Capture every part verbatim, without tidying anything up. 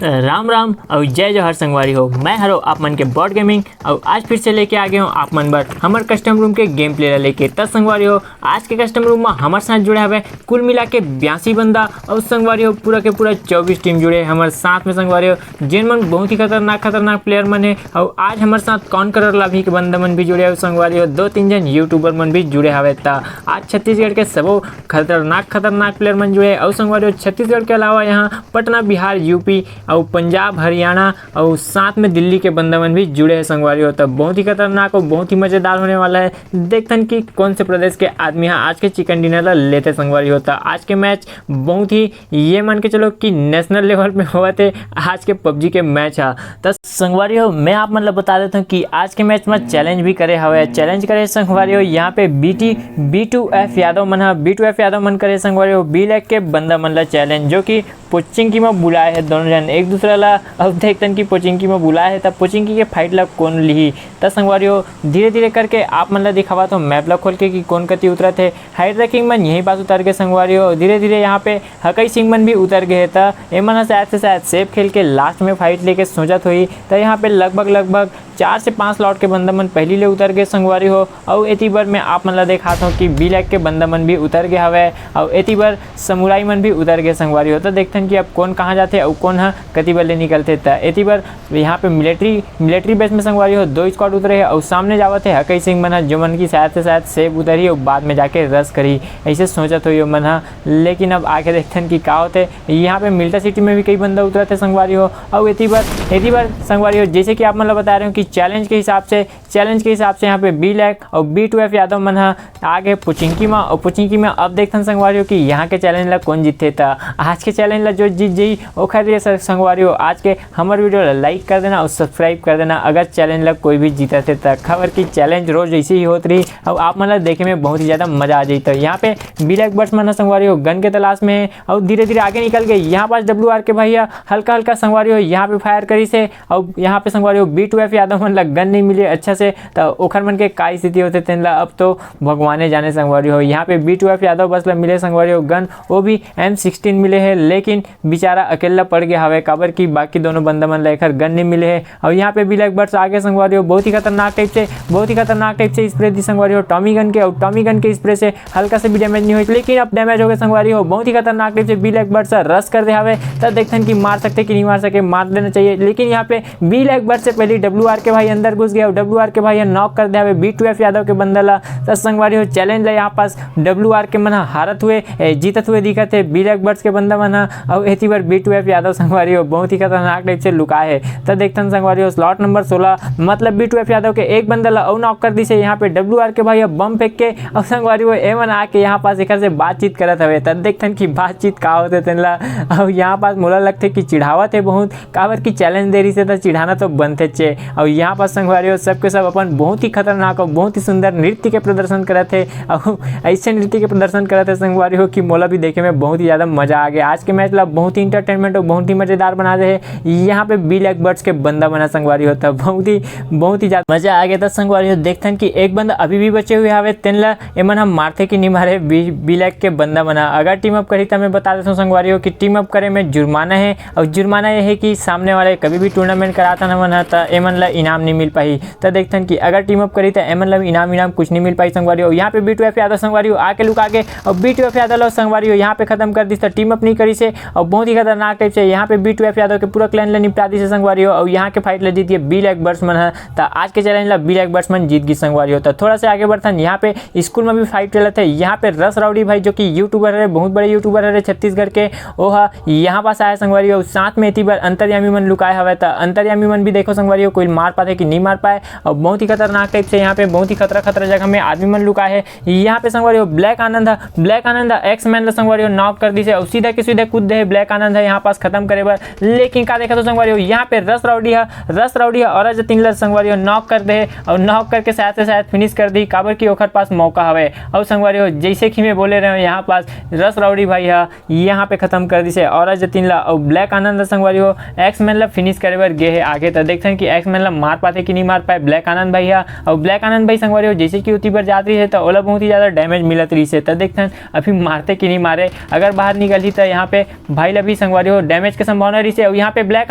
राम राम अउ जय जोहार संगवारी हो, मैं हरो आप मन के बॉट गेमिंग। अउ आज फिर से लेके आ गए हूँ आप मन बर हमर कस्टम रूम के गेम प्ले ला लेके। त संगवारी हो, आज के कस्टम रूम में हमर साथ जुड़े हवे कुल मिला के बयासी बंदा। अउ संगवारी हो, पूरा के पूरा चौबीस टीम जुड़े हे हमर साथ में संगवारी हो, जेन मन बहुत ही खतरनाक खतरनाक प्लेयर मन हे। अउ आज हमर साथ कौन कलर लाभी के बंदा मन भी जुड़े हे संगवारी हो, दो तीन जन यूट्यूबर मन भी जुड़े हवे। त आज छत्तीसगढ़ के सबो खतरनाक खतरनाक प्लेयर मन जुड़े हे। अउ संगवारी हो, छत्तीसगढ़ के अलावा यहाँ पटना, बिहार, यूपी अउ पंजाब, हरियाणा अउ साथ में दिल्ली के बंदा मन भी जुड़े हे संगवारी हो। त बहुत ही खतरनाक अउ बहुत ही मजेदार होने वाला हे। देखथन कि कौन से प्रदेश के आदमी ह आज के चिकन डिनर ला लेथे संगवारी हो। त आज के मैच बहुत ही, ये मान के चलो कि नेशनल लेवल में होवत हे आज के पबजी के मैच ह। त संगवारी हो, मैं आप मन ला बता देता हूँ कि आज के मैच में चैलेंज भी करे हवे। चैलेंज करे संगवारी हो, यहाँ पे B T B two F Yadav मन ह, बी टू एफ यादव मन करे संगवारी हो, बी लैक के बंदा मन ला चैलेंज, जो कि पोचिंकी में बुलाए हे दोनों जन एक दूसरा ला। अब देखतन कि पोचिंकी में बुलाए हे, त पोचिंकी के फाइट ला कौन लिही। त संगवारी हो, धीरे धीरे करके आप मन ला दिखावत हो मैप ला खोल के कि कौन कति उतरत हे। हाइड रैंकिंग मन यही पास उतर के संगवारी हो, धीरे धीरे यहाँ पे हकई सिंह मन भी उतर गए हे। त एमन ह शायद से शायद सेफ खेल के लास्ट में फाइट लेके सोचत होही। त यहाँ पे लगभग लगभग चार से पाँच स्लॉट के बंदा मन पहली ले उतर गए संगवारी हो। अउ एती बर मैं आप मन ला देखात हूँ कि बी लैक के बंदा मन भी उतर गए हवे, अउ एती बर समुराई मन भी उतर गए संगवारी हो। त देखथन कि अब कौन कहाँ जाथे अउ कौन ह कति बर ले निकलथे। त एती बर यहाँ पे मिलिट्री मिलिट्री बेस में संगवारी हो, दो स्क्वाड उतरे हे अउ सामने जावत हे हकई सिंह मन ह, जो मन की शायद से शायद सेफ उतरही अउ बाद में जाके रश करही, ऐसे सोचत होही मन ह। लेकिन अब आके देखथन कि का होथे। यहाँ पे मिल्टा सिटी में भी कई बंदा उतरत हे संगवारी हो। अउ एती बर एती बर संगवारी हो, जैसे कि आप मन ला बता रहे हो कि चैलेंज के हिसाब से चैलेंज के हिसाब से यहाँ पे बी लैक अउ बी टू एफ यादव मन ह आ गए पुचिंकी में। अउ पुचिंकी में अब देखथन संगवारी हो कि यहाँ के चैलेंज ला कौन जीतथे। त आज के चैलेंज ला जो जीत जही, ओखर लिए सर संगवारी हो, आज के हमर वीडियो ला लाइक कर देना अउ सब्सक्राइब कर देना, अगर चैलेंज ला कोई भी जीतथे त। खबर की चैलेंज रोज ऐसे ही होत रही, अउ आप मन ला देखे में बहुत ही ज़्यादा मजा आ जाई। त यहाँ पे बी लैक बर्ड्स मन ह संगवारी हो गन के तलाश में हे, अउ धीरे धीरे आगे निकल गए। यहाँ पास डब्ल्यू आर के भाई ह हल्का हल्का संगवारी हो यहाँ पे फायर करिस हे, अउ यहाँ पे संगवारी हो बी टू एफ यादव मन ला गन नहीं मिले अच्छा से, त ओखर मन के का स्थिति होथे तेन ला अब तो भगवाने जाने संगवारी हो। यहाँ पे बी टू एफ यादव बस ला मिले संगवारी हो गन, वो भी एम सिक्सटीन मिले हे, लेकिन बेचारा अकेला पड़ गया हवे, काबर कि बाकी दोनों बंदा मन ला एखर गन नहीं मिले हे। अउ यहाँ पे बी लैक बर्ड्स आगे संगवारी हो, बहुत ही खतरनाक टाइप से बहुत ही खतरनाक टाइप से स्प्रे दी संगवारी हो टॉमी गन के, अउ टॉमी गन के स्प्रे से हल्का से भी डैमेज नहीं होइस, लेकिन अब डैमेज हो गए संगवारी हो। बहुत ही खतरनाक टाइप से बी लैक बर्ड्स रश कर दे हवे। त देखथन कि मार सकथे कि नहीं मार सके, मार देना चाहिए। लेकिन यहाँ पे बी लैक बर्ड्स से पहले डब्ल्यू आर के भाई अंदर घुस गए, डब्ल्यू आर के भाई नॉक कर दे हवे बी टू एफ यादव के बंदा ला। त संगवारी हो, चैलेंज ला यहाँ पास डब्ल्यू आर के मन ह हारत हुए, ए, जीतत हुए दिखत हे बी लैक बर्ड्स के बंदा मन ह। अउ एती बर बी टू एफ यादव संगवारी हो, बहुत ही खतरनाक टाइप से लुका हे। त देखथन संगवारी हो, स्लॉट नंबर सोलह, मतलब बी टू एफ यादव के एक बंदा ला अउ नॉक कर दिस हे। यहाँ पे डब्ल्यू आर के भाई ह बम फेंक के, अउ संगवारी हो, एमन आके यहाँ पास एकर से बातचीत करत हवे। त देखथन कि बातचीत का होथे तेन ला। अउ यहाँ पास मोला लगथे कि चिढ़ावत हे बहुत, काबर कि चैलेंज दे रहिस हे त चिढ़ाना तो बनथेच हे। अउ यहाँ पास संगवारी हो, सबके सब अपन बहुत ही खतरनाक अउ बहुत ही सुंदर नृत्य के प्रदर्शन करत हे। अउ ऐसे नृत्य के प्रदर्शन करत हे संगवारी हो कि मोला भी देखे में बहुत ही ज़्यादा मजा आ गया। आज के मैच ला बहुत ही एंटरटेनमेंट अउ बहुत ही मज़ेदार बना दे हे। यहाँ पे बी लैक बर्ड्स के बंदा मन ह संगवारी हो, त बहुत ही बहुत ही ज़्यादा मजा आ गया। त संगवारी हो, देखथन कि एक बंदा अभी भी बचे हुए हवे, तेन ला एमन ह मारथे कि नहीं मारे बी, बी लैक के बंदा मन ह। अगर टीम अप करही त मैं बता देथव संगवारी हो कि टीम अप करे में जुर्माना हे, अउ जुर्माना ये हे कि सामने वाले कभी भी टूर्नामेंट कराथन हमन ह त एमन ला इनाम नहीं मिल पाही। त देखथन कि अगर टीम अप करही त एमन ला इनाम इनाम कुछ नहीं मिल पाही संगवारी हो। यहाँ पे बी टू एफ यादव संगवारी हो आके लुका के, अउ बी टू एफ यादव ला संगवारी हो यहाँ पे खत्म कर दिस, त टीम अप नहीं करिस हे। अउ बहुत ही खतरनाक टाइप से यहाँ पे बी टू एफ यादव के पूरा क्लैन ला निपटा दिस हे संगवारी हो। अउ यहाँ के फाइट ला जीत गए बी लैक बर्ड्स मन ह। त आज के चैलेंज ला बी लैक बर्ड्स मन जीत गिस संगवारी हो। त थोड़ा से आगे बढ़थन, यहाँ पे स्कूल में भी फाइट चलत हे। यहाँ पे रस राउडी भाई, जो कि यूट्यूबर हरे, बहुत बड़े यूट्यूबर हरे छत्तीसगढ़ के, वो ह यहाँ पास आए संगवारी हो। साथ में एती बर अंतर्यामी मन लुकाए हवे, त अंतर्यामी मन भी देखो संगवारी हो, कोई मार पाथे कि नहीं मार पाए। और बहुत ही खतरनाक टाइप से यहाँ पे बहुत ही खतरा खतरा जगह में आदमी मन लुकाए हे। यहाँ पे संगवारी हो ब्लैक आनंद ह, ब्लैक आनंद ह एक्स मैन ला संगवारी हो नॉक कर दिस हे, और सीधा के सीधा कूद दे हे ब्लैक आनंद ह यहाँ पास खत्म करे बर। लेकिन का देखत हो संगवारी हो, यहाँ पे रस राउडी ह, रस राउडी ह और जतिन ला संगवारी हो नॉक कर दे हे, और नॉक करके शायद से शायद फिनिश कर दी, काबर कि ओखर पास मौका हवे। और संगवारी हो, जैसे कि मैं बोले रहे हूँ, यहाँ पास रस राउडी भाई ह यहाँ पे खत्म कर दिस हे और जतिन ला, और ब्लैक आनंद संगवारी हो एक्स मैन ला फिनिश करे बर गे हे आगे। त देखथन कि एक्स मैन ला मार पाथे कि नहीं मार पाए ब्लैक आनंद भाई ह। और ब्लैक आनंद भाई संगवारी हो जैसे कि ओती बर जात रहिस हे त ओला बहुत ही ज्यादा डैमेज मिलत रहिस हे। त देखथन अभी मारथे कि नहीं मारे। अगर बाहर निकलही त यहाँ पे भाई ला भी संगवारी हो डैमेज के संभावना रहिस हे। और यहाँ पे ब्लैक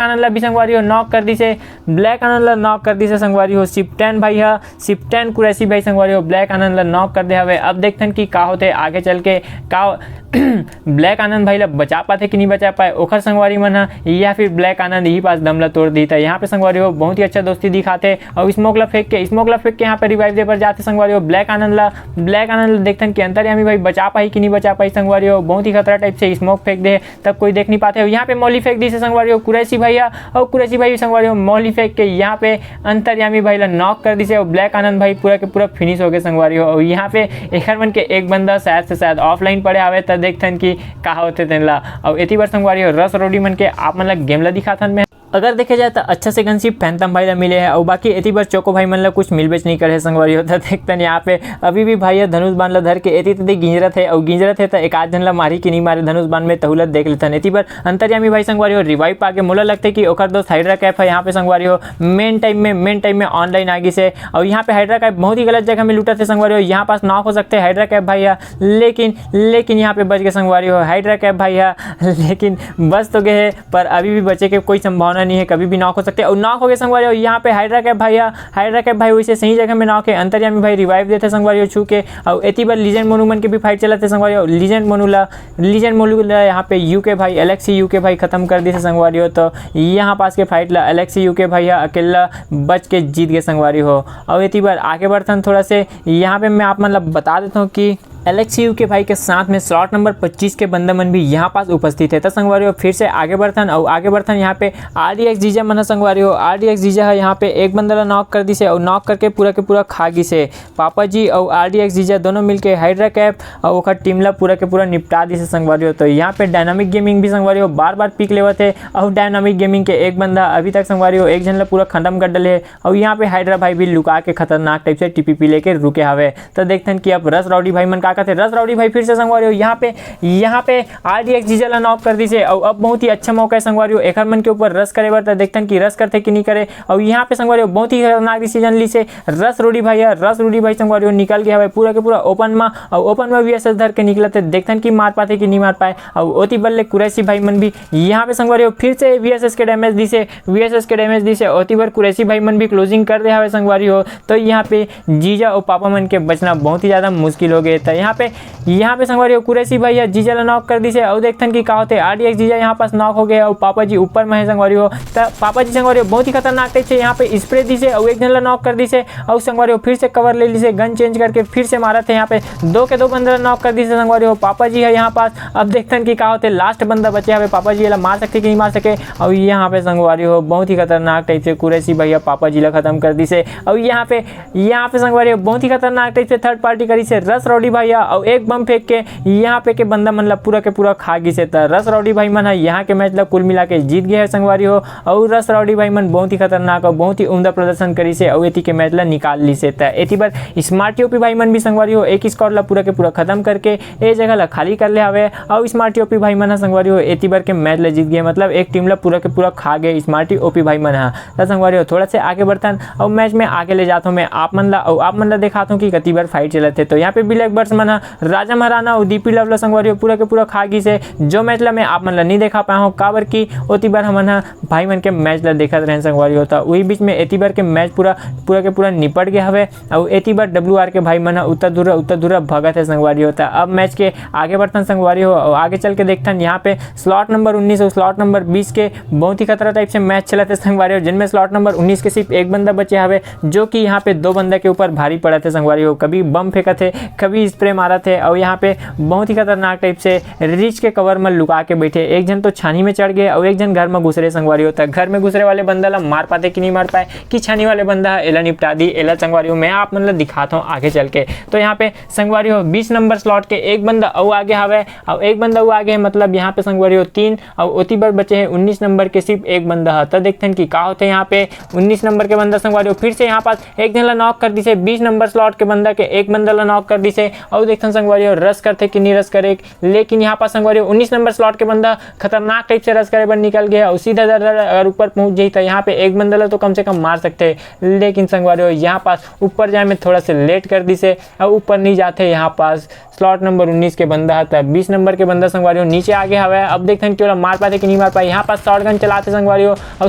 आनंद ला भी संगवारी हो नॉक कर दिस हे। ब्लैक आनंद ला नॉक कर दिस हे संगवारी हो सिप्टेन भाई ह। सिप्टेन कुरैशी भाई संगवारी हो ब्लैक आनंद ला नॉक कर दे हवे। अब देखथन कि का होथे आगे चल के, का ब्लैक आनंद भाई ला बचा पाथे कि नहीं बचा पाए ओखर संगवारी मन ह, या फिर ब्लैक आनंद यही पास दम ला तोड़ दी। त यहाँ पे संगवारी हो बहुत ही अच्छा दोस्ती दिखाथे और स्मोक ला फेंक के, स्मोक ला फेंक के यहाँ पे रिवाइव दे बर जाथे संगवारी हो ब्लैक आनंद ला। ब्लैक आनंद ला देखथन कि अंतर्यामी भाई बचा पाही कि नहीं बचा पाही संगवारी हो, बहुत ही खतरा टाइप से स्मोक फेंक दे, तब कोई देख नहीं पाथे। और यहाँ पे मौली फेंक दिस हे संगवारी हो कुरैशी भाई ह, और कुरैशी भाई संगवारी हो मौली फेंक के यहाँ पे अंतर्यामी भाई ला नॉक कर दिस हे और ब्लैक आनंद भाई पूरा के पूरा फिनिश हो गए संगवारी हो। और यहाँ पे एखर मन के एक बंदा शायद से शायद ऑफलाइन पड़े हवे, त देखथन कि का होथे तेन ला। और एती बर संगवारी हो रस रौडी मन के आप मन ला गेम ला दिखाथन मैं। अगर देखे जाए त अच्छा से गनशिप फैंटम भाई ला मिले हे, और बाकी एती बर चोको भाई मन ला कुछ मिलबेच नहीं करे हे संगवारी हो। त देखथन यहाँ पे अभी भी भाई ह धनुष बाण ला धर के एती तेती गिंजरत हे, और गिंजरत हे त एक आध झन ला मारी कि नहीं मारे धनुष बाण में, तहू ला देख लेथन। एती बर अंतर्यामी भाई संगवारी हो रिवाइव पाके मोला लगथे कि ओकर दोस्त हाइड्रा कैप ह यहाँ पे संगवारी हो मेन टाइम में, मेन टाइम में ऑनलाइन आ गिस हे। और यहाँ पे हाइड्रा कैप बहुत ही गलत जगह में लुटत हे संगवारी हो, यहाँ पास नॉक हो सकथे हाइड्रा कैप भाई ह, लेकिन, लेकिन यहाँ पे बच गए संगवारी हो हाइड्रा कैप भाई ह, लेकिन बच तो गए हे, पर अभी भी बचे के कोई संभावना नहीं है, कभी भी नॉक हो सकथे। और नॉक हो गए संगवारी हो, यहाँ पे हाइड्रा कैप भाई ह, हाइड्रा कैप भाई वैसे सही जगह में नॉक है, अंतर्यामी भाई रिवाइव देथे संगवारी हो छू के। और एती बर लीजेंड मोनू मन के भी फाइट चलत हे संगवारी हो, लीजेंड मोनू ला, लीजेंड मोनू ला यहाँ पे यूके भाई, एलेक्सी यूके भाई खत्म कर दिस हे संगवारी हो। तो यहाँ पास के फाइट ला एलेक्सी यूके भाई ह अकेला बच के जीत गए संगवारी हो। और एती बर आगे बढ़थन थोड़ा से, यहाँ पे मैं आप मन ला बता देता हूँ कि एलेक्सी यूके भाई के साथ में स्लॉट नंबर पच्चीस के बंदा मन भी यहाँ पास उपस्थित है। त संगवारी हो फिर से आगे बढ़थन और आगे बढ़थन यहाँ पे आरडीएक्स जीजा मन ह संगवारी हो, आरडीएक्स जीजा है यहाँ पे एक बंदा ला नॉक कर दिस हे और नॉक करके पूरा के पूरा खा गिस हे। पापा जी और आरडीएक्स जीजा दोनों मिलके हाइड्रा कैप और ओकर टीम ला पूरा के पूरा निपटा दिस हे संगवारी हो। तो यहाँ पे डायनामिक गेमिंग भी संगवारी हो बार बार पिक लेवत हे और डायनामिक गेमिंग के एक बंदा अभी तक संगवारी हो एक झन ला पूरा खत्म कर डले हे। और यहाँ पे हाइड्रा भाई भी लुका के खतरनाक टाइप से टीपीपी लेके रुके हवे। तो देखथन कि अब रस रौडी भाई मन का करथे। रस रौडी भाई फिर से संगवारी हो यहाँ पे, यहाँ पे आरडीएक्स जीजा ला नॉक कर दिस हे और अब बहुत ही अच्छा मौका है संगवारी हो एखर मन के ऊपर रस करे बर। तो देखथन कि रस करथे कि नहीं करे। और यहाँ पे संगवारी हो बहुत ही खतरनाक डिसीजन लिस हे रस रौडी भाई ह। रस रौडी भाई संगवारी हो निकल गए हवे पूरा के पूरा ओपन में, और ओपन में वीएसएस धर के निकलत हे। देखथन कि मार पाथे कि नहीं मार पाए। और ओती बल्ले कुरैशी भाई मन भी यहाँ पे संगवारी हो फिर से वीएसएस के डैमेज दिस हे, वीएसएस के डैमेज दिस हे। ओती बर कुरैशी भाई मन भी क्लोजिंग कर दे हवे संगवारी हो। तो यहाँ पे जीजा और पापा मन के बचना बहुत ही ज्यादा मुश्किल हो गए। तो यहाँ पे, यहाँ पे संगवारी हो कुरैशी भाई ह जीजा ला नॉक कर दिस हे। और देखथन कि का होथे, आरडीएक्स जीजा यहाँ पास नॉक हो गए और पापा जी ऊपर में है संगवारी हो। त पापा जी संगवारी हो बहुत ही खतरनाक टाइप से यहाँ पे स्प्रे दिस हे और एक झन ला नॉक कर दिस हे। और संगवारी हो फिर से कवर ले लिस हे, गन चेंज करके फिर से मारत हे। यहाँ पे दो के दो बंदा ला नॉक कर दिस हे संगवारी हो पापा जी है यहाँ पास। अब देखथन कि का होथे, लास्ट बंदा बचे हवे, पापा जी एला मार सकथे कि नहीं मार सके। और यहाँ पे संगवारी हो बहुत ही खतरनाक टाइप से कुरैशी भैया पापा जी ला खत्म कर दिस हे। और यहाँ पे, यहाँ पे संगवारी हो बहुत ही खतरनाक टाइप से थर्ड पार्टी करिस हे रस रौडी भैया, और एक बम फेंक के यहाँ पे के बंदा मन ला पूरा के पूरा खा गिस हे। त रस रौडी भाई मन ह यहाँ के मैच ला कुल मिला के जीत गए हे संगवारी हो। और रस रौडी भाई मन बहुत ही खतरनाक और बहुत ही उम्दा प्रदर्शन करिस हे और एती के मैच ला निकाल लिस हे। त एती बर स्मार्ट यूपी भाई मन भी संगवारी हो एक स्क्वाड ला पूरा के पूरा खत्म करके ए जगह ला खाली कर ले हवे। और स्मार्ट यूपी भाई मन ह संगवारी हो एती बर के मैच ला जीत गए, मतलब एक टीम ला पूरा के पूरा खा गए स्मार्ट यूपी भाई मन ह। त संगवारी हो थोड़ा से आगे बढ़थन और मैच में आगे ले जात हूँ मैं आप मन ला, और आप मन ला दिखात हूँ कि कति बार फाइट चलत हे। तो यहाँ पे ब्लैक बर्ड्स मन ह राजा महाराणा और डीपी लव ला संगवारी हो पूरा के पूरा खा गिस हे। जो मैच ला मैं आप मन ला नहीं दिखा पाया हूँ, काबर कि ओती बार हमन ह भाई मन के मैच ला देखत रहेन संगवारी हो। त उही बीच में एती बार के मैच पूरा, पूरा के पूरा निपट गया हवे। और एती बार डब्ल्यू आर के भाई मन ह उत्तर दूर, उत्तर दूर भगत है संगवारी हो। त अब मैच के आगे बढ़थन संगवारी हो, और आगे चल के देखथन यहाँ पे स्लॉट नंबर उन्नीस और स्लॉट नंबर बीस के बहुत ही खतरा टाइप से मैच चलत है संगवारी हो, जिनमें स्लॉट नंबर उन्नीस के सिर्फ एक बंदा बचे हवे, जो कि यहाँ पे दो बंदा के ऊपर भारी पड़त है संगवारी हो। कभी बम फेंकत है, कभी स्प्रे मारत है, और यहाँ पे बहुत ही खतरनाक टाइप से रिच के कवर में लुका के बैठे। एक झन तो छानी में चढ़ गए और एक झन घर में घुसरे संगवारी हो। त घर में घुसरे वाले बंदा ला मार पाथे कि नहीं मार पाए, कि छानी वाले बंदा ह एला निपटा दी, एला संगवारी हो मैं आप मन ला दिखात हूँ आगे चल के। तो यहाँ पे संगवारी हो बीस नंबर स्लॉट के एक बंदा अउ आगे हवे, और एक बंदा अउ आगे है, मतलब यहाँ पे संगवारी हो तीन, और ओती बर बचे है उन्नीस नंबर के सिर्फ एक बंदा ह। त देखथन कि का होथे यहाँ पे। उन्नीस नंबर के बंदा संगवारी हो फिर से यहाँ पास एक झन ला नॉक कर दिसे, बीस नंबर स्लॉट के बंदा के एक बंदा ला नॉक कर दिसे, और तो देखथन संगवारी हो, रस करथे कि नहीं रस करे, लेकिन यहाँ पास संगवारी हो, उन्नीस नंबर स्लॉट के बंदा खतरनाक टाइप से रस करे बर निकल गया। अउ सीधा दर दर अगर ऊपर पहुंच जाही, तो यहाँ पे एक बंदा ला तो कम से कम मार सकथे, लेकिन संगवारी हो, यहाँ पास ऊपर जाए में थोड़ा से लेट कर दिसे, अउ ऊपर नहीं जाथे। यहाँ पास स्लॉट नंबर उन्नीस के बंदा ह, त बीस नंबर के बंदा संगवारी हो नीचे आगे हवय। अब देखथन कि ओला मार पाथे कि नहीं मार पाए। यहाँ पास शॉटगन चलाथे संगवारी हो, अउ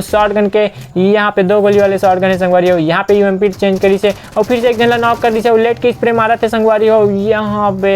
शॉटगन के यहाँ पे दो गोली वाले शॉटगन है संगवारी हो। यहाँ पे यूएमपी चेंज करिसे, अउ फिर से एक झन ला नॉक कर दिसे, अउ लेट के स्प्रे मारत हे संगवारी हो। यहाँ पे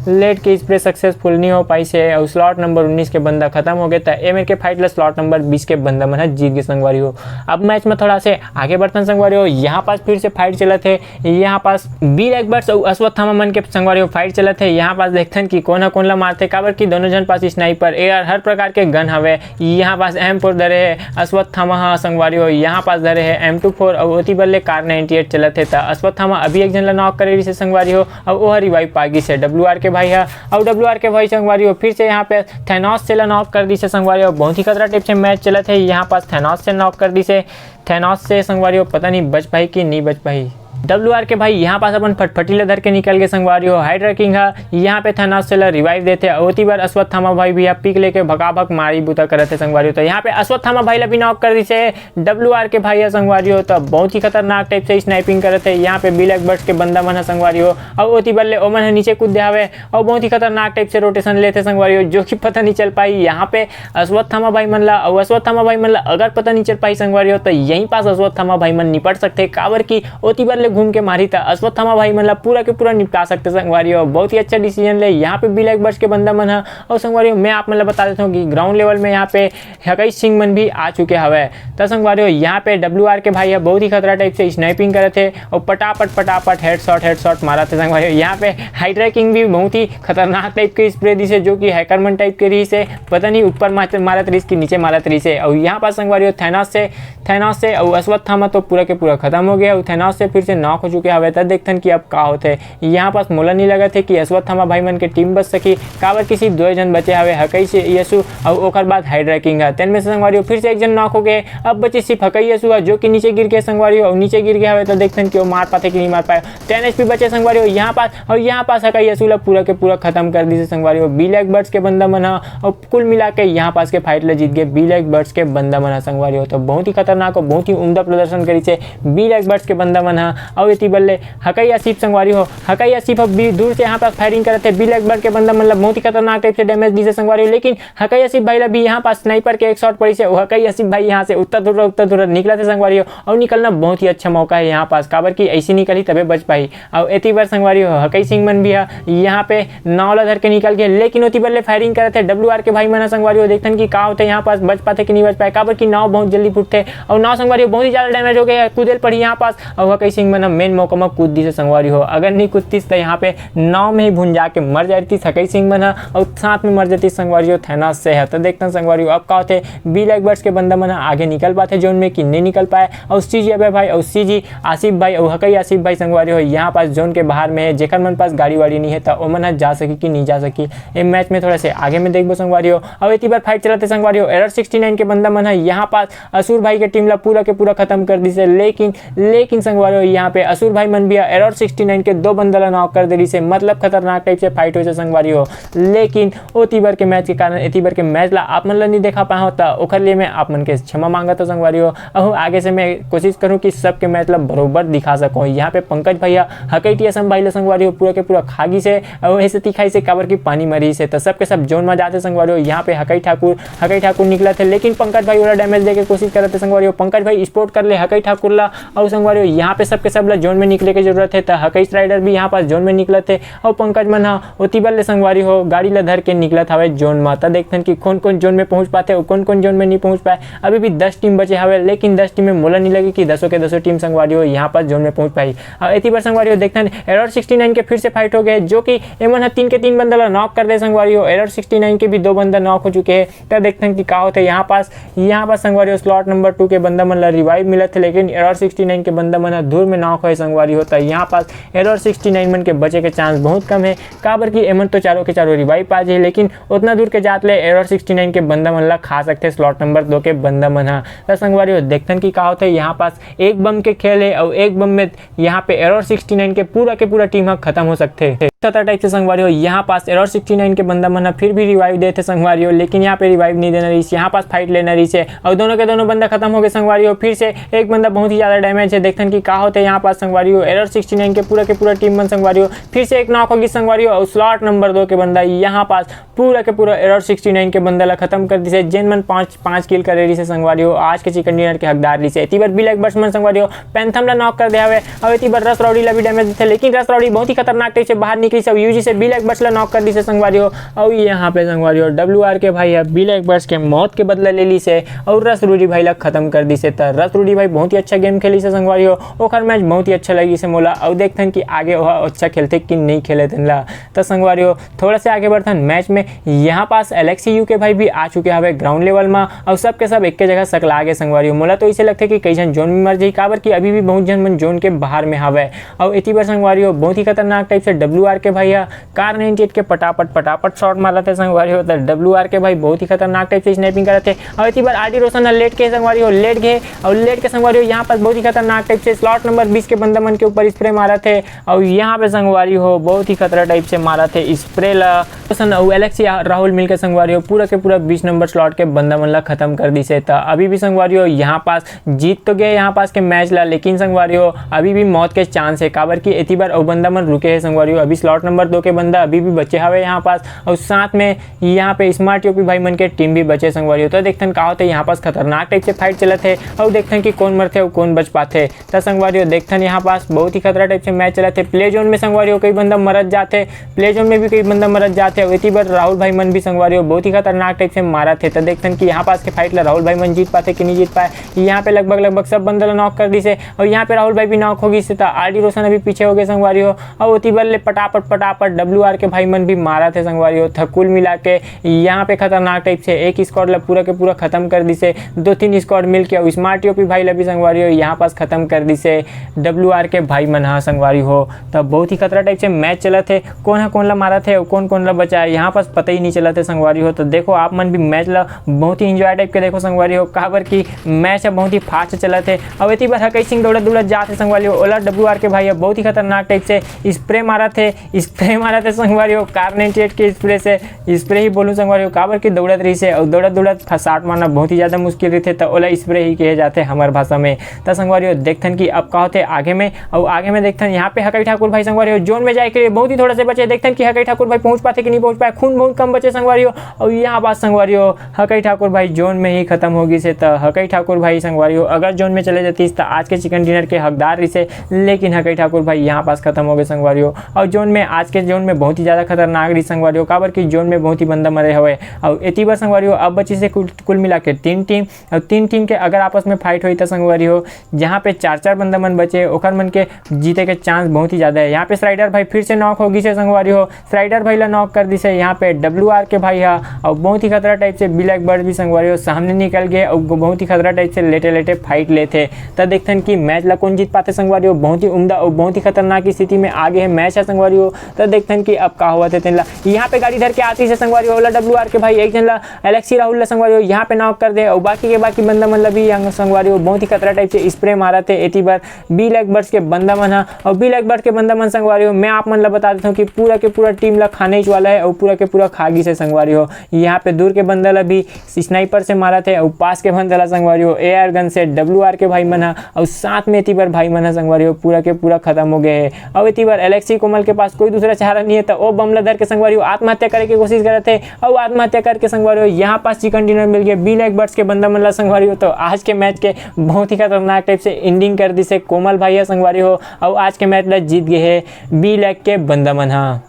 लेट के स्प्रे सक्सेसफुल नहीं हो पाइसे, अउ स्लॉट नंबर उन्नीस के बंदा खतम हो गए। त ए मेर के फाइट ला स्लॉट नंबर बीस के बंदा मन ह जीत गए संगवारी हो। अब मैच में थोड़ा से आगे बढ़थन संगवारी हो। यहाँ पास फिर से फाइट चलत हे, यहाँ पास ब्लैक बर्ड्स अउ अश्वत्थामा मन के संगवारी हो फाइट चलत हे। यहाँ पास देखथन कि कोन ह कोन ला मारथे, काबर कि दोनों झन पास स्नाइपर, एआर, हर प्रकार के गन हवे। यहाँ पास एम फोर धरे हे अश्वत्थामा ह संगवारी हो, यहाँ पास धरे हे एम टू फोर, अउ ओती बर ले कार नाइंटी एट चलत हे। त अश्वत्थामा अभी एक झन ला नॉक करे रिसे संगवारी हो, अउ ओह रिवाइव पा गिस हे डब्ल्यू आर के भाई ह। अउ डब्ल्यू आर के भाई संगवारी हो फिर से यहाँ पे थैनोस से ला नॉक कर दिसे संगवारी हो। बहुत ही खतरा टाइप से मैच चलत हे। यहाँ पास थैनोस से नॉक कर दिसे, थैनोस से संगवारी हो पता नहीं बच पाही कि नहीं बच पाही। डब्ल्यू आर के भाई यहाँ पास अपन फटफटी ला धर के निकल गए संगवारी हो। हाइड्रा किंग ह यहाँ पे थैनोस से ला रिवाइव देथे, अउ ओती बर अश्वत्थामा भाई भी ह पिक लेके भकाभक मारी बूता करत हे संगवारी हो। तो यहाँ पे अश्वत्थामा भाई ला भी नॉक कर दिसे डब्ल्यू आर के भाई ह संगवारी हो। तो बहुत ही खतरनाक टाइप से स्नाइपिंग करत हे यहाँ पे ब्लैक बर्ड्स के बंदा मन ह संगवारी हो। अउ ओती बर ले ओमन ह नीचे कूद दे हवे, अउ बहुत ही खतरनाक टाइप से रोटेशन लेथे संगवारी हो, जो कि पता नहीं चल पाही यहाँ पे अश्वत्थामा भाई मन ला। अउ अश्वत्थामा भाई मन ला अगर पता नहीं चल पाही संगवारी हो, तो यहीं पास अश्वत्थामा भाई मन निपट सकथे, काबर कि ओती बर ले घूम के मारही, त अश्वत्थामा भाई मन ला पूरा के पूरा निपटा सकथे संगवारी हो। बहुत ही अच्छा डिसीजन ले यहाँ पे ब्लैक बर्ड्स के बंदा मन ह। अउ संगवारी हो, मैं आप मन ला बता देता हूँ कि ग्राउंड लेवल में यहाँ पे हकई सिंह मन भी आ चुके हवे। त संगवारी हो, यहाँ पे डब्ल्यू आर के भाई ह बहुत ही खतरा टाइप से स्नाइपिंग करत हे, अउ पटापट पटापट हेडशॉट हेडशॉट मारत हे संगवारी हो। यहाँ पे हाइड्रा किंग भी बहुत ही खतरनाक टाइप के स्प्रे दिसे, जो कि हैकर मन टाइप के रहिसे, पता नहीं ऊपर मारत, मारत रहिस कि नीचे मारत रहिसे। अउ यहाँ पास संगवारी हो थैनोस से, थैनोस से अउ अश्वत्थामा तो पूरा के पूरा खतम हो गया, अउ थैनोस से फिर से नॉक हो चुके हवे। त देखथन कि अब का होथे। यहाँ पास मोला नहीं लगत हे कि अश्वत्थामा भाई मन के टीम बच सकी, काबर कि सिर्फ दो झन बचे हवे, हकई से यसु अउ ओकर बाद हाइड्रा किंग ह। तेन में से संगवारी हो फिर से एक झन नॉक हो गए, अब बचे सिर्फ हकई यसु ह, जो कि नीचे गिर गए संगवारी हो, अउ नीचे गिर गए हवे। त देखथन कि वो मार पाथे कि नहीं मार पाए। टेन एचपी बचे संगवारी हो यहाँ पास, अउ यहाँ पास हकई यसु ला पूरा के पूरा खतम कर दिसे संगवारी हो ब्लैक बर्ड्स के बंदा मन ह। अउ कुल मिला के यहाँ पास के फाइट ला जीत गए ब्लैक बर्ड्स के बंदा मन ह संगवारी हो। तो बहुत ही खतरनाक अउ बहुत ही उम्दा प्रदर्शन करिसे ब्लैक बर्ड्स के बंदा मन ह। अउ एती बर ले हकई आसिफ संगवारी हो, हकई आसिफ अब भी दूर से यहाँ पास फायरिंग करत हे, ब्लैक बर्ड के बंदा मन ला बहुत ही खतरनाक टाइप से डैमेज दिसे संगवारी हो, लेकिन हकई आसिफ भाई ला भी यहाँ पास स्नाइपर के एक शॉट पड़िसे, अउ हकई आसिफ भाई यहाँ से उत्ता धुर्रा उत्ता धुर्रा निकलत हे संगवारी हो। अउ निकलना बहुत ही अच्छा मौका है यहाँ पास, काबर कि ऐसे निकलही तबे बच पाही। अउ एती बर संगवारी हो हकई सिंह मन भी ह यहाँ पे नाव ला धर के निकल गए, लेकिन ओती बर ले फायरिंग करत हे डब्ल्यू आर के भाई मन ह संगवारी हो। देखथन कि का होथे यहाँ पास, बच पाथे कि नहीं बच पाए, काबर कि नाव बहुत जल्दी फूटथे। अउ नाव संगवारी हो बहुत ही ज्यादा डैमेज हो गए, कूदे ल पड़ी यहाँ पास। अउ हकई सिंह मन ह मेन मौका म कूद दिसे संगवारी हो, अगर नहीं कूदतिस त यहाँ पे नाव में ही भुंजा के मर जातिस हकई सिंह मन ह, अउ साथ में मर जातिस संगवारी हो थैनोस से ह। त देखथन संगवारी हो अब का होथे, ब्लैक बर्ड्स के बंदा मन ह आगे निकल पाथे जोन में कि नहीं निकल पाए। अउ सीजी अभय भाई अउ सीजी आसिफ भाई अउ हकई आसिफ भाई संगवारी हो यहाँ पास जोन के बाहर में हे, जेकर मन पास गाड़ी वाड़ी नहीं है त ओमन ह जा सकी कि नहीं जा सकी, ए मैच में थोड़ा से आगे में देखबो संगवारी हो। अउ एती बार फाइट चलत हे संगवारी हो, एरर सिक्सटी नाइन के बंदा मन ह यहाँ पास असुर भाई के टीम ला पूरा के पूरा खत्म कर दिसे, लेकिन लेकिन संगवारी हो यहाँ पे असुर भाई मन भी ह एरर सिक्सटी नाइन के दो बंदा ला नॉक कर दे रिसे, मतलब खतरनाक टाइप से फाइट होइसे संगवारी हो। लेकिन ओती बार के मैच के कारण एती बार के मैच ला आप मन ला नहीं दिखा पाए हो, त ओखर लिए मैं आप मन के क्षमा मांगत हो संगवारी हो। अहू आगे से मैं कोशिश करूँ कि सबके मैच ला बरोबर दिखा सकूँ। यहाँ पे पंकज भैया हकई टीएसएम भाई ला संगवारी हो पूरा के पूरा खा गिसे, अउ ऐसे तिखाई से काबर की पानी मरी से, त सबके सब जोन में जाते संगवारी हो। यहाँ पे हकई ठाकुर, हकई ठाकुर निकलत हे, लेकिन पंकज भाई ओला डैमेज देके कोशिश करत हे संगवारी हो। पंकज भाई स्पोर्ट कर ले हकई ठाकुर ला, अउ संगवारी हो यहाँ पे सबके सब ला जोन में निकले के जरूरत है, त हकई स्ट्राइडर भी यहाँ पास जोन में निकलत हे, अउ पंकज मन ह ओती बर ले संगवारी हो गाड़ी ला धर के निकलत हवे जोन म। त देखथन कि कौन कौन जोन में पहुंच पाथे अउ कौन कौन जोन में नहीं पहुंच पाए। अभी भी दस टीम बचे हवे, लेकिन दस टीम में मोला नहीं लगे कि दसों के दसों टीम संगवारी हो यहाँ पास जोन में पहुंच पाही। अउ एती बार संगवारी हो देखथन एरर सिक्सटी नाइन के फिर से फाइट हो गए, जो कि एमन ह तीन के तीन बंदा ला नॉक कर दे संगवारी हो। एरर सिक्सटी नाइन के भी दो बंदा नॉक हो चुके हैं। त देखथन कि का होथे यहाँ पास। यहाँ पास संगवारी हो स्लॉट नंबर टू के बंदा मन ला रिवाइव मिलत हे, लेकिन एरर सिक्सटी नाइन के बंदा मन ह दूर में नॉक होए संगवारी हो। त यहाँ पास एरर सिक्सटी नाइन मन के बचे के चांस बहुत कम है, काबर कि एमन तो चारों के चारों रिवाइव पा जाही, लेकिन उतना दूर के जात ले एरर सिक्सटी नाइन के बंदा मन ला खा सकथे स्लॉट नंबर दो के बंदा मन ह। त संगवारी हो देखथन कि का होथे यहाँ पास। एक बम के खेल है अउ एक बम में यहाँ पे एरर सिक्सटी नाइन के पूरा के पूरा टीम ह खत्म हो सकथे। खतरा टाइप से संगवारी हो, यहाँ पास एरर सिक्सटी नाइन के बंदा मन ह फिर भी रिवाइव देथे संगवारी हो, लेकिन यहाँ पे रिवाइव नहीं देना रहिस, यहाँ पास फाइट लेना रहिस हे, और दोनों के दोनों बंदा खत्म हो गए संगवारी हो। फिर से एक बंदा बहुत ही ज्यादा डैमेज है, देखथन कि का होते यहाँ पास संगवारी हो। एरर सिक्सटी नाइन के पूरा के पूरा टीम मन संगवारी हो, फिर से एक नॉक होगी संगवारी हो, और स्लॉट नंबर दो के बंदा यहाँ पास पूरा के पूरा एरर सिक्सटी नाइन के बंदा ला खत्म कर दिसे, जेन मन पांच पांच किल करे रहिसे संगवारी हो, आज के चिकन डिनर के हकदार रहिसे। एती बर ब्लैक बर्ड्स मन संगवारी हो, पैंथम ला नॉक कर दे हवे, और एती बर रस रौड़ी ला भी डैमेज देथे, लेकिन रस रौड़ी बहुत ही खतरनाक टाइप से बाहर निकलिस, और यूजी से ब्लैक बर्ड्स ला नॉक कर दिसे संगवारी हो। और यहाँ पे संगवारी हो, डब्ल्यू आर के भाई ह ब्लैक बर्ड्स के मौत के बदला ले लिसे, और रस रूडी भाई ला खत्म कर दिसे। त रस रूडी भाई बहुत ही अच्छा गेम खेलिसे संगवारी हो, ओकर मैच बहुत ही अच्छा लगिसे मोला। और देखथन कि आगे ओह अच्छा खेलथे कि नहीं खेले तेन ला। त संगवारी हो, थोड़ा से आगे बढ़थन मैच में। यहाँ पास एलेक्सी यू के भाई भी आ चुके हवे ग्राउंड लेवल में, और सबके सब एक जगह सकला गे संगवारी हो। मोला तो इसे लगथे कि कई झन जोन में मर जाही, काबर कि अभी भी बहुत झन मन जोन के बाहर में हवे। और एती बर संगवारी हो, बहुत ही खतरनाक टाइप से डब्ल्यू आर के भाई ह कार नाइंटी एट के पटापट पटापट शॉट मारत हे संगवारी हो। त डब्ल्यू आर के भाई बहुत ही खतरनाक टाइप से स्नाइपिंग करत हे। और एती बर आर डी रोशन ह लेट के संगवारी हो, लेट गए, और लेट के संगवारी हो, यहाँ पास बहुत ही खतरनाक टाइप से स्लॉट नंबर बीस के बंदा मन के ऊपर स्प्रे मारत हे। और यहाँ पे संगवारी हो, बहुत ही खतरा टाइप से मारत हे स्प्रे ला। रोशन और एलेक्सी राहुल मिलके संगवारी हो, पूरा के पूरा बीस नंबर स्लॉट के बंदा मन ला खत्म कर दिसे। त अभी भी संगवारी हो, यहाँ पास जीत तो गए यहाँ पास के मैच ला, लेकिन संगवारी हो, अभी भी मौत के चांस है, काबर कि एती बार अउ बंदा मन रुके है संगवारी हो। अभी स्लॉट नंबर दो के बंदा अभी भी बचे हवे यहाँ पास, और साथ में यहाँ पे स्मार्ट यूपी भाई मन के टीम भी बचे संगवारी हो। तो देखथन का होते यहाँ पास, खतरनाक टाइप से फाइट चलत है, और देखथन कि कौन मरथे और कौन बच पाथे। त संगवारी हो, देखथन यहाँ पास बहुत ही खतरा टाइप से मैच चलत है। प्ले जोन में संगवारी हो, कई बंदा मरत जाथे, प्ले जोन में भी कई बंदा मरत जाथे। एती बर राहुल भाई मन भी संगवारी हो, बहुत ही खतरनाक टाइप से मारत है। त देखथन कि यहाँ पास के फाइट ला राहुल भाई मन जीत पाथे कि नहीं जीत पाए। यहाँ पे लगभग लगभग सब बंदा ला नॉक कर दिसे, और यहाँ पे राहुल भाई भी नॉक हो गई से। त आर डी रोशन अभी पीछे हो गए संगवारी हो, और ओती बर ले पटापट पटापट डब्ल्यू आर के भाई मन भी मारत है संगवारी हो। त कुल मिला के यहाँ पे खतरनाक टाइप से एक स्क्वाड ला पूरा के पूरा खत्म कर दिसे। दो तीन स्क्वाड मिल के, और स्मार्ट यूपी भाई ला भी संगवारी हो, यहाँ पास खत्म कर दिसे डब्ल्यू आर के भाई मन हा संगवारी हो। तब बहुत ही खतरा टाइप से मैच चलत है, कौन हा कौन ला मारत है, कौन कौन ला बचा है, यहाँ पास पता ही नहीं चलत है संगवारी हो। तो देखो, आप मन भी मैच ला बहुत ही इंजॉय टाइप के देखो संगवारी हो, काबर कि मैच ह बहुत ही फास्ट चलत है। अब एती बर हकई सिंह दौड़त दौड़त जात है संगवारी हो, ओला डब्ल्यू आर के भाई ह बहुत ही खतरनाक टाइप से स्प्रे मारत है, स्प्रे मारत है संगवारी हो, कार नाइंटी एट के स्प्रे से, स्प्रे ही बोलूँ संगवारी हो, काबर कि दौड़त रहिसे, और दौड़त दौड़त शॉट मारना बहुत ही ज़्यादा मुश्किल रहिथे, त ओला स्प्रे ही कहे जाथे हमर भाषा में। त संगवारी हो, देखथन कि अब का होथे आगे में, और आगे में देखथन यहाँ पे हकई ठाकुर भाई संगवारी हो, जोन में जाए के लिए बहुत ही थोड़ा से बचे। देखथन कि हकई ठाकुर भाई पहुँच पाथे कि नहीं पहुँच पाए, खून बहुत कम बचे संगवारी हो। और यहाँ बात संगवारी हो, हकई ठाकुर भाई जोन में ही खत्म हो गई से। त हकई ठाकुर भाई संगवारी हो, अगर जोन में चले जातीस त आज के चिकन डिनर के हकदार रहिसे, लेकिन हकई ठाकुर भाई यहाँ पास खत्म हो गए संगवारी हो। और जोन में, आज के जोन में बहुत ही ज़्यादा खतरनाक रही संगवारी हो, काबर कि जोन में बहुत ही बंदा मरे हवे। और एती बर संगवारी हो, अब बची से कुल, कुल मिला के तीन टीम, और तीन टीम के अगर आपस में फाइट होई त संगवारी हो, जहाँ पे चार चार बंदा मन बचे, ओकर मन के जीते के चांस बहुत ही ज़्यादा है। यहाँ पे स्ट्राइडर भाई फिर से नॉक हो गई से संगवारी हो, स्ट्राइडर भाई ला नॉक कर दिसे यहाँ पे डब्ल्यू आर के भाई हा, और बहुत ही खतरा टाइप से ब्लैक बर्ड भी संगवारी हो सामने निकल गए, और बहुत ही खतरा टाइप से लेटे लेटे फाइट लेथे। त देखथन कि मैच ला कौन जीत पाथे संगवारी हो। बहुत ही उम्दा और बहुत ही खतरनाक स्थिति में आगे है मैच है संगवारी हो। त देखथन कि अब का होवत है तेन ला। यहाँ पे गाड़ी धर के आती से संगवारी हो, ओला डब्ल्यू आर के भाई एक जन ला, एलेक्सी राहुल ला संगवारी हो, यहाँ पे नॉक कर दे, और बाकी के बाकी बंदा मन ला भी यहाँ संगवारी हो बहुत ही खतरा टाइप से स्प्रे मारत है एती बर ब्लैक बर्ड्स के बंदा मन हा। और ब्लैक बर्ड्स के बंदा मन संगवारी हो, मैं आप मन ला बता देता हूँ कि पूरा के पूरा टीम ला खाने ही वाला है, और पूरा के पूरा खा गई से संगवारी हो। यहाँ पे दूर के बंदा ला भी स्नाइपर से मारत है, और पास के बंदा ला संगवारी हो, ए आर गन से डब्ल्यू आर के भाई मन हा, और साथ में एती बर भाई मन हा संगवारी हो, पूरा के पूरा खत्म हो गए है। और एती बर एलेक्सी कोमल के पास कोई दूसरा चारा नहीं है, तो ओ बम ला धर के संगवारी हो आत्महत्या करे के कोशिश करत है, और आत्महत्या करके संगवारी हो यहाँ पास चिकन डिनर मिल गया ब्लैक बर्ड्स के बंदा मन ला संगवारी हो। तो आज के मैच के बहुत ही खतरनाक टाइप से एंडिंग कर दिसे कोमल भाई हा संगवारी हो, और आज के मैच ला जीत गए है ब्लैक के बंदा मन हा।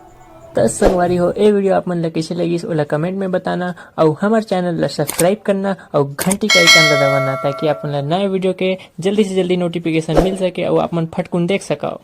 त संगवारी हो, ए वीडियो आप मन ला कैसे लगिस, ओला कमेंट में बताना, और हमर चैनल ला सब्सक्राइब करना, और घंटी का आइकन ला दबाना, ताकि आप मन ला नए वीडियो के जल्दी से जल्दी नोटिफिकेशन मिल सके, और आप मन फटकुन देख सको।